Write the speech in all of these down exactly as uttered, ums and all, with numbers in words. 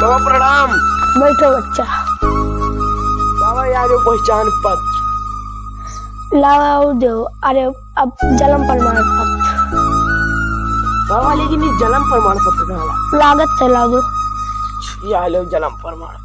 बाबा प्रणाम। बैठो बच्चा। बाबा, या लो पहचान पत्र। लावा और दो। अरे, अब जलम प्रमाण पत्र। बाबा, लेकिन ये जलम प्रमाण पत्र कहाँ ला? लागत है, ला दो। या लो जलम प्रमाण।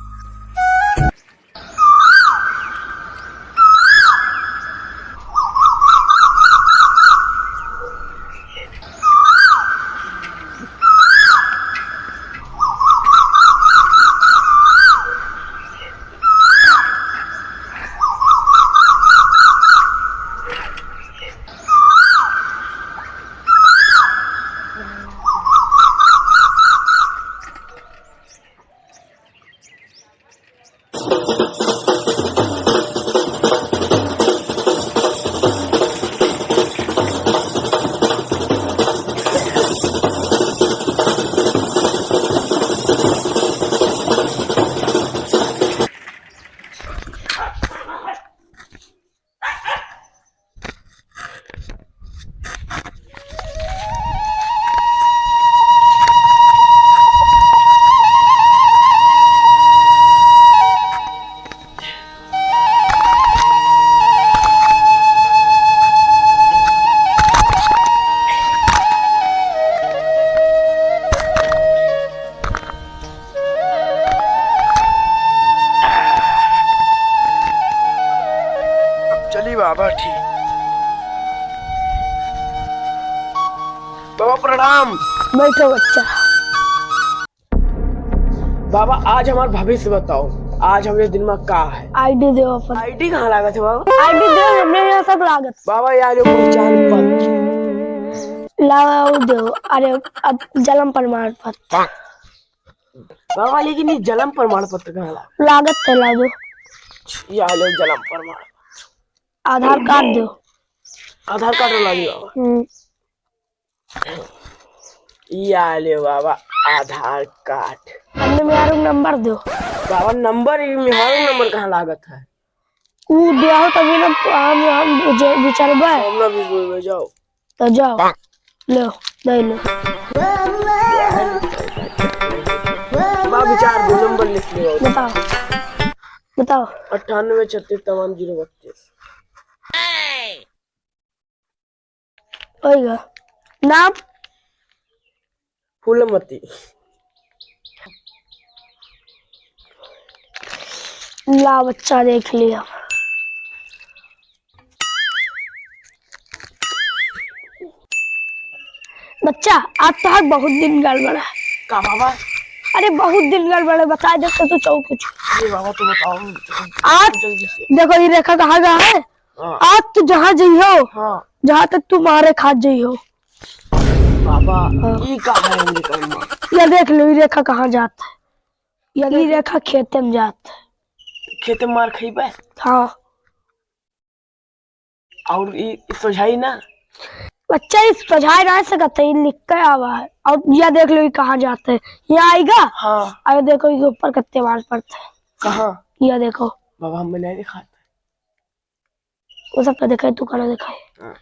अब चली बाबा, ठीक। बाबा प्रणाम। बैठो बच्चा। बाबा, आज हमार भविष्य बताओ, आज हमरे दिन में का है? ID दो अपन। ID कहाँ लागत है बाबा? ID दो, हमरे यहाँ सब लागत। बाबा, या लो पहचान पत्र। लावा और दो। अरे, अब जलम प्रमाण पत्र। बाबा, लेकिन ये जलम प्रमाण पत्र कहाँ ला? लागत है, ला दो। या लो जलम प्रमाण पत्र। आधार कार्ड दो। आधार कार्ड ला दी बाबा। हम्म। या ले बाबा, आधार कार्ड। अपने मेहरारू नंबर दो। बाबा, नंबर, ये मेहरारू नंबर कहाँ लागत है? ऊ दिया हो तभी ना हम, हम जे विचारबे। हम ना भी बोलबे, जाओ। तो जाओ। लो, दे लो। बा विचार दो, नंबर लिख लो। बताओ। बताओ। अट्ठानवे छत्तीस तमाम जीरो बत्तीस। ओइगा। नाम? फूलमती। ला बच्चा देख लिया। बच्चा, आज तोहार बहुत दिन गड़बड़ है। का बाबा? अरे बहुत दिन गड़बड़ है, बता दे तो तू चौक कुछ। अरे बाबा, तू बताओ। आज जल्दी से। देखो, ये रेखा कहाँ गया है? हाँ। आज तू जहाँ जइहो, हाँ। जहाँ तक तू मारे खात जइहो। बाबा, हाँ। ई का है हमरे काम में? या देख लो, ई रेखा कहाँ जात है? या ई देख। रेखा खेते में जात है। खेते में मार खइबे? हाँ। और ई, ई सोझाई ना? बच्चा, ई सोझाई ना सकत है, ई लिख के आवा है। और या देख लो, ई कहाँ जात है? या आइगा? हाँ। और देखो, ई ऊपर कत्ते मार पड़ता है। कहाँ? या देखो। बाबा, हमें नहीं दिखाता। वो सब तो देखाई, तू काना देखाई। हाँ।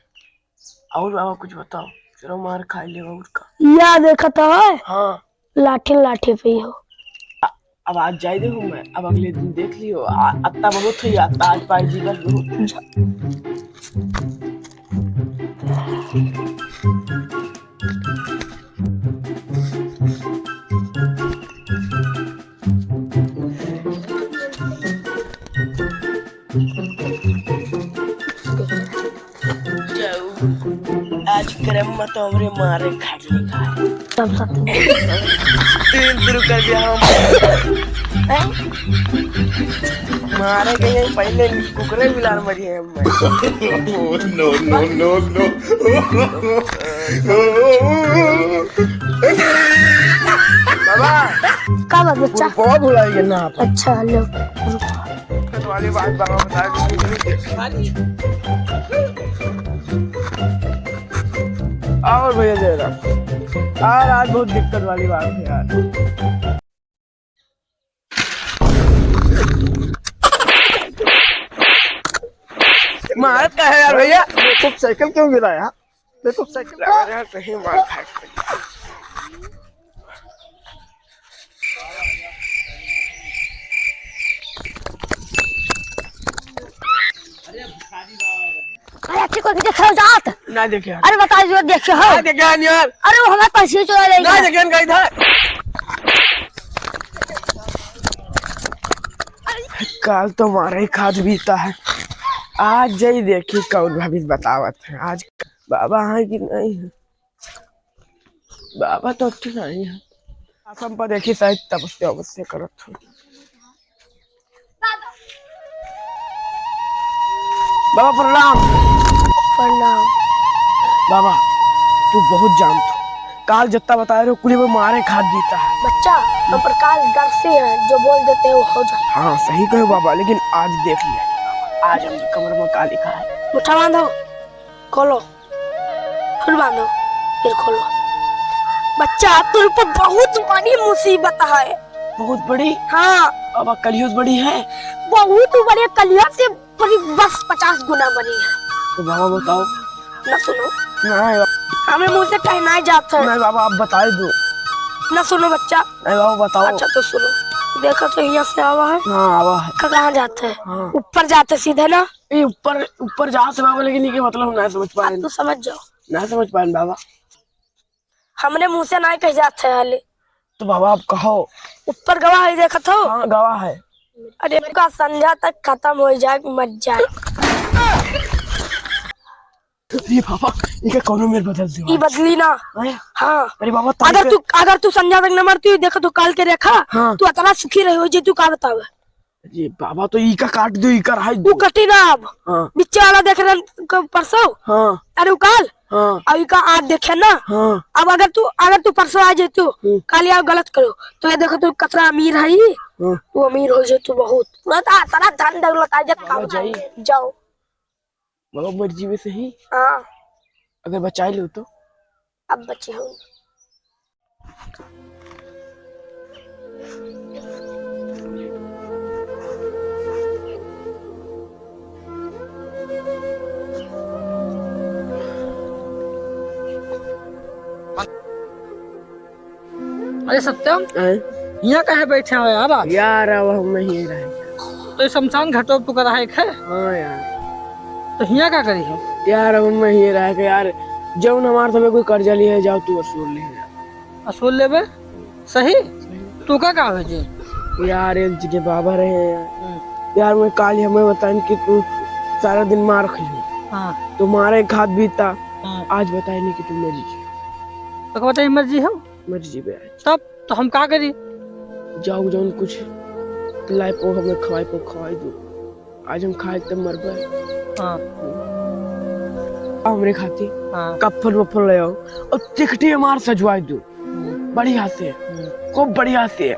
और बाबा कुछ बताओ, चलो मार खाई ले और का। या देखत है? हाँ। लाठी लाठी पे ही हो। अ-, अब आज जाई देखो मैं, अब अगले दिन देख लियो। आ, अत्ता बहुत है, अत्ता आज पाई जी बस बहुत। जा। जाऊ, आज क्रम में तो हमरे मारे खाट लेखा है। सब साथ में। तीन शुरू कर दिया हम। हैं? मारे के यही पहले कुकरे बिलार मरी है। No, no, no, no। बाबा। का बात बच्चा? बहुत भुलाई गए ना आप। अच्छा, लो। दिक्कत वाली बात बाबा बता दीजिए। और भैया जयराम, यार आज बहुत दिक्कत वाली बात है यार। मारत का है यार भैया? मोटरसाइकिल क्यों गिरा यार? मोटरसाइकिल यार, कहीं मार खाए। कोई देखे हो जात? ना देखे यार। अरे बता जो देखे हो। ना देखे यार। अरे वो हमारे पैसे चुरा ले ना गया। देखे यार, कहीं था। काल तो मारे खात बीता है, आज जाई देखी कौन भाभी बतावत है। आज बाबा है कि नहीं है? बाबा तो अच्छे नहीं है। आश्रम पर देखी शायद तपस्या वपस्या करत हो। बाबा प्रणाम। प्रणाम। बाबा, तू बहुत जानत हो। काल जत्ता बताए रहो, कुली में मारे खात बीता है। बच्चा, हम पर काल डर से हैं, जो बोल देते हैं वो हो जाता है। हाँ, सही कहो बाबा, लेकिन आज देख लिया, आज हम कमर में का लिखा है। मुट्ठा बांधो, खोलो। फिर बांधो, फिर खोलो। बच्चा, तेरे ऊपर बहुत बड़ी मुसीबत है। बहुत बड़ी? हाँ। बाबा, कलियों से बड़ी है? बहुत बड़ी, कलियों से बड़ी, बस पचास गुना बड़ी है। तो बाबा बताओ। ना सुनो। नहीं बाबा। हमें मुँह से कहना ही जाता है। नहीं बाबा, आप बताई दो। ना सुनो बच्चा। नहीं बाबा, बताओ। अच्छा तो सुनो, देखो तो यहाँ से आवा है। हाँ, आवा है। क-, कहाँ जाते हैं? हाँ। ऊपर जाते सीधे ना। ये ऊपर, ऊपर जाते बाबा, लेकिन ये मतलब हम ना समझ पाए। अब तू समझ जाओ। ना समझ पाए बाबा। हमरे मुँह से ना कह जाते हैं हाले। तो बाबा आप कहो। ऊपर गवा है, देखत हो? हाँ, गवा है। अरे का संझा तक खत्म हो जाए, मर जाए। अरे बाबा, इनका कौनो मेर बदल दे। ई बदली ना। हैं? हाँ। अरे बाबा, तब अगर से तू, अगर तू संझा तक न मरती, देखो तू काल के रेखा, हाँ। तू अतना सुखी रही हो जे तू का बतावे। अरे बाबा, तो इका काट दो, इका रहाई तू दो। कटी ना अब। हाँ। बिच्चे वाला देख रहे क-, परसों। हाँ। अरे उ काल। हाँ। अब इका आज देखे ना। हाँ। अब अगर तू, अगर तू परसों आ जाए तू, हम्म। काल या गलत करो, तो ये देखो तू कतरा अमीर है, हाँ। तू अमीर हो जाए तू बहुत। पूरा ता-, तारा धन दौलत आ जाए, बाबा काम जाई। जाओ। बाबा मर जीवे सही? हाँ। अगर बचाई लो तो? अब बचे हो। अरे सत्यम, आए? हियाँ काहे बैठे हो यार आज? यार, अब हम नहीं रहे। तो ये शमशान घाटो पुकारा है, है? हाँ यार। तो हियाँ का करी हो? यार, अब हम नहीं रहे के यार, जौन हमार सबे कोई कर्जा लिए है, जाओ तू वसूल ले यार। वसूल लेबे? सही? सही। तू का, का हो जी? यार, एक जगह बाबा रहे हैं यार। हम्म। यार, मैं काल हमें बताइन कि तू सारा दिन मार खइयो। हाँ। तो मारे खात बीता। हाँ। आज बताए नहीं कि तू मर जी। तो का बताई मर जी हो? मर जीबे आज। तब तो हम का करी? जाओ, जौन कुछ लाई पो, हमें खवाई पो, खवाई दो। आज हम खाए तब मरबे। हाँ। हमरे खातिर हाँ। कफन वफन ले आओ और टिकटी हमार सजवाई दो। हम्म। बढ़िया से, हम्म। खूब बढ़िया से।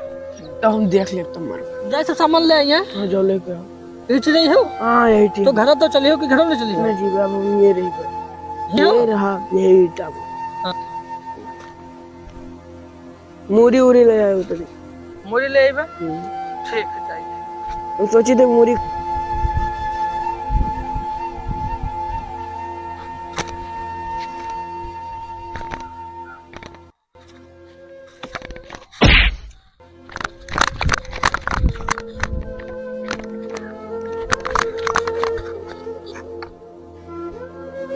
तब हम देख लेब तब मरबे। जैसे सामान ले आइए। हाँ, जो लेके आओ। यही चीज रही हो? हाँ, यही चीज। तो घर तो चलियो कि घर में चलियो? नहीं जी, अब हम ये रही पर। ये? ये रहा, यही ईटा। हाँ। मूरी उरी ले आए उतरी। मूरी ले आइबे? हम्म। ठीक है, जाइए। हम सोची थे मूरी